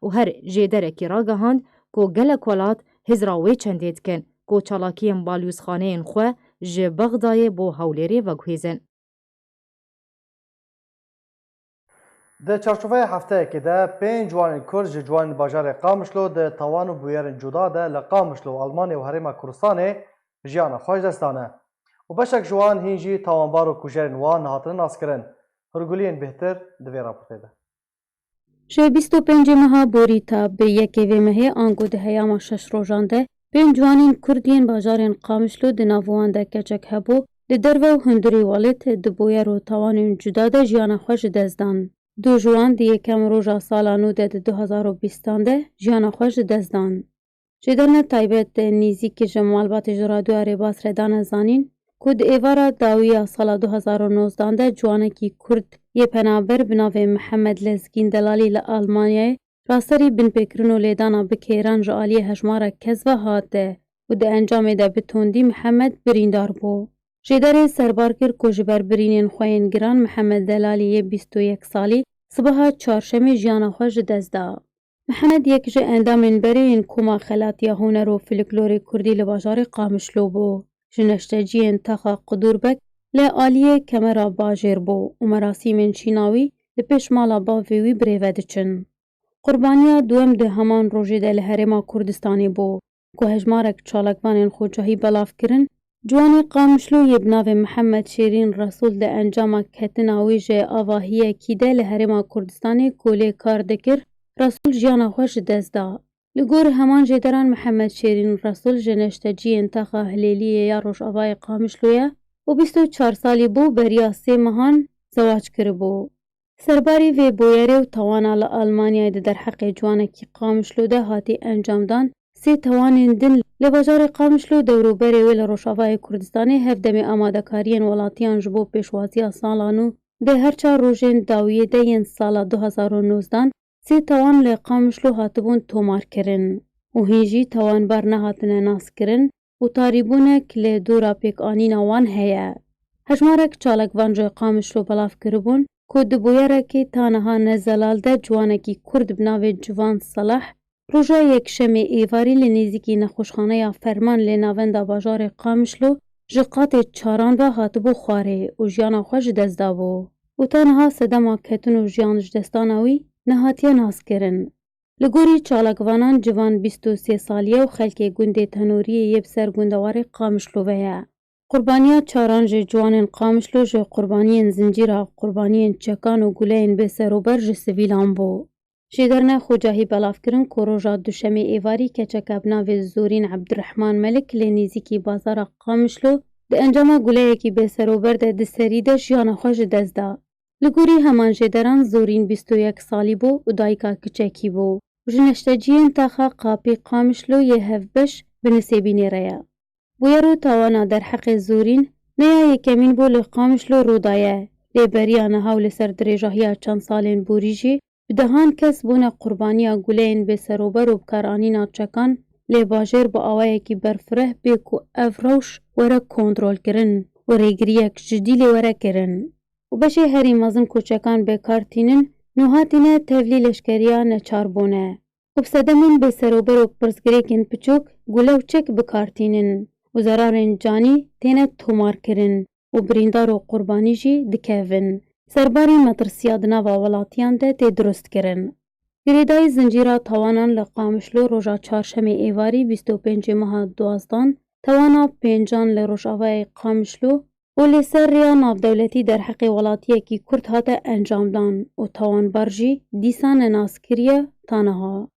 û her jêderekî ragihand ku gelek welat hizra wê çendê dikin ku çalakiyên balyozxaneyên xwe ji Bexdayê bo Hewlêrê veguhêzin. Di çarçoveya hefteyekê de pênc ciwanên Kurd ji ciwanên bajarê Qamişlo di tawan û bûyerên cuda de li Qamişlo û Almanya û Herêma Kurdistanê jiyana xwe ji dest dane û beşek ji wan hîn jî tawanbar û kujerên wan hatine naskirin. Hûrguliyên bêhtir di vê raportê de. Ji bîst û pêncê meha Borî ta bi yekê vê mehê, ango di heyama şeş rojan de, Pênc ciwanên Kurd yên bajarên Qamişlo di nav wan de keçek hebû, li derve û hundirê welêt di boyer û tawanên cuda de jiyana xwe ji dest dan. Du ji wan di yekem roja sala nû de di du hezar û bîstan de jiyana xwe ji dest dan. Jêderine taybet nêzîkî ji malbatê ji Radyoya Rêbaz re dane zanîn ku di êvara dawî ya sala du hezar û nozdan de ciwanekî Kurd yê penaber bi navê Mihemed Lezgîn Delalî li Almanyayê raserî binpêkirin û lêdana bi kêran ji aliyê hejmarek kes ve hate û di encamê de bi tundî Mihemed birîndar bû. Jêderê serbar kir ku ji ber birînên xwe yên giran Mihemed Delalî yê bîst û yek salî sibeha çarşemê jiyana xwe ji dest da. Mihemed yek ji endamên berê yên Koma Xelatiya Huner û Filiklorê Kurdî li bajarê Qamişlo bû. Ji neşteciyên taxa Qudûrbek li aliyê kemera bajêr bû û merasîmên şîna wî li pêş mala bavê wî birêve diçin. Qurbaniya duwem di heman rojê de li Herêma Kurdistanê bû. Ku hejmarek çalakvanên xocahî belav kirin, ciwanê Qamişlo yê bi navê Mihemed Şêrîn Resûl di encama ketina wî ji avahiyekî de li Herêma Kurdistanê ku lê kar dikir, Resûl jiyana xwe ji dest da. Li gor heman jêderan Mihemed Şêrîn Resûl ji neşteciyên taxa Hilêliyê ya Rojavayê Qamişlo ye û bîst û çar salî bû, beriya sê mehan zewac kiribû. Serbarî vê boyerê û tawana li Almanyayê di derheqê ciwanekî Qamişlo de hatî encamdan sê tawanên din li bajarê Qamişlo û dewroberê wê li Rojavayê Kurdistanê hevdemê amadekariyên welatiyan ji bo pêşwaziya sala nû di her çar rojên dawiyê de yên sala du hezar û nozdan sê tawan li Qamişlo hatibûn tomarkirin û hîn jî tawanbar nehatine naskirin û tarîbûnek li dora pêkanîna wan heye. Hejmarek çalakvan ji Qamişlo belav kiribûn ku di bûyerekî ta niha ne zelal de ciwanekî Kurd bi navê Civan Salah roja Yekşemê êvarî li nêzîkî nexweşxaneya Ferman lê navenda bajarê Qamişlo ji qatê çaran ve hatibû xwarê û jiyana xwe ji dest dabû û ta niha sedema ketin û jiyan ji destdana wî nehatiye naskirin. Li gorî çalakvanan civan bîst û sê salî ye û xelkê gundê Tenoriyê yê bi ser gundewarê Qamişlo ve ye. Qurbaniya çaran ji ciwanên Qamişlo ji qurbaniyên zincîra qurbaniyên çekan û guleyên bêserober ji sivîlan bû. Jêderine Xocahî belav kirin ku roja Duşemê êvarî keçeke bi navê Zorîn Ebdurehman Melik lê nêzîkî bazara Qamişlo di encama guleyekî bêserober de di serî de jiyana xwe ji dest da. Li gorî heman jêderan Zorîn bîst û yek salî bû û dayika kiçekî bû û ji neşteciyên taxa Qapî Qamişlo yê hevbeş bi Nisêbînê re ye. Bûyer û tawana derheqê Zorîn ne ya yekemîn bû li Qamişlo rû daye, lê beriya niha û li ser dirêjahiya çend salên borî jî bi dehan kes bûne qurbaniya guleyên bêserober û bikaranîna çekan, lê bajêr bi awayekî berfireh bê ku ev rewş were kontrolkirin û rêgiriyek cidî lê were kirin. Û beşê herî mezin ku çekan bê kar tînin, nû hatîne tevlî leşkeriya neçarbûne. Û bi sedemên bêserober û pirsgirêkên piçûk, gule û çek bi kar tînin û zerarên canî têne tomarkirin û birîndar û qurbanî jî dikevin. Serbarî metirsiya di nava welatiyan de tê dirustkirin. Girêdayî zincîra tawanan li Qamişlo roja çarşemê êvarî bîst û pêncê meha duwazdan, tawana pêncan li rojavayê Qamişlo û li ser rêya navdewletî derheqê welatiyekî Kurd hate encamdan û tawanbar jî dîsa nenaskiriye ta niha.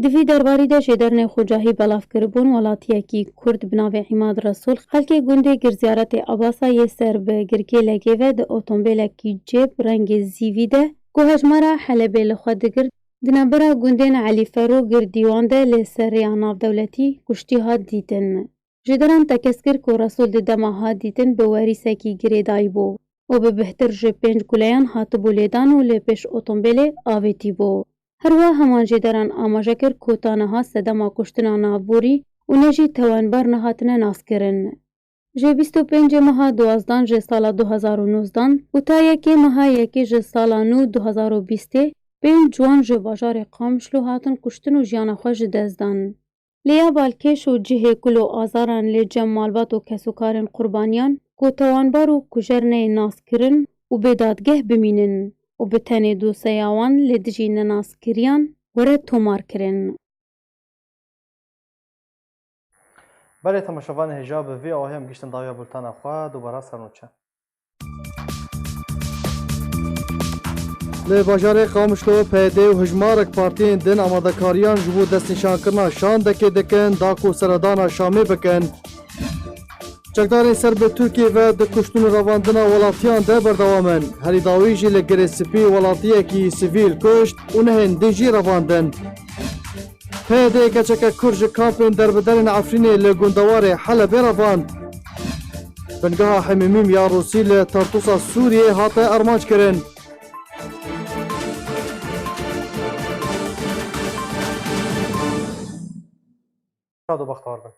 Di vî derbarî de jêdernê Xocahî belav kiribûn, welatiyekî Kurd bi navê Îmad Resûl xelkê gundê Girziyaretê Abasa yê ser bi Girkêlekê ve di otombêlekî cêb rengê zîvî de ku hejmara Helebê li xwe digirt, di navbera gundên Elîfero Girdîwan de li ser rêya navdewletî kuştî hat dîtin. Jêderan tekez kir ku Resûl di dema hat dîtin bi werîsekî girêdayî bû û bi bihtir ji pênc guleyan hatibû lêdan û li pêş otombêlê avêtî bû. Her wiha heman jêderan amaje kir ku ta niha sedema kuştina navborî û ne jî tewanbar nehatine naskirin. Ji bîst û pêncê meha duwazdan ji sala du hezar û nozdan û ta yekê meha yekê ji sala nû du hezar û bîstê pênc ciwan ji bajarê Qamişlo hatin kuştin û jiyana xwe ji dest dan. Lê ya balkêş û cihê kul û azaran li cem malbat û kesûkarên qurbaniyan ku tawanbar û kujer neyên naskirin û bê dadgeh bimînin û bi tenê doseya wan li dijî nenaskiriyan were tomarkirin. Belê temaşevanê hêja, bi vî awahî em gihîştin dawiya bultena xwe, dubara ser nûçe. Di bajarê Qamişlo P Y D û hijmarek partiyên din amadekariyan ji bo destnîşankirina şandekê dikin, da ku seredana Şamê bikin. Çekdarên ser bi Tirkiyê ve di kuştin û revandina welatiyan de berdewam in. Herî dawî jî li Girê Spî welatiyekî sivîl kuşt û nehên din jî revandin. P Y D keçeke Kurd ji kampên derbiderên Efrînê li gundewarê Helebê revand. Bingeha Hemîmîm ya Rûsî li Tartusa Sûriyê hate armanc kirin. Şad û bextewar bin.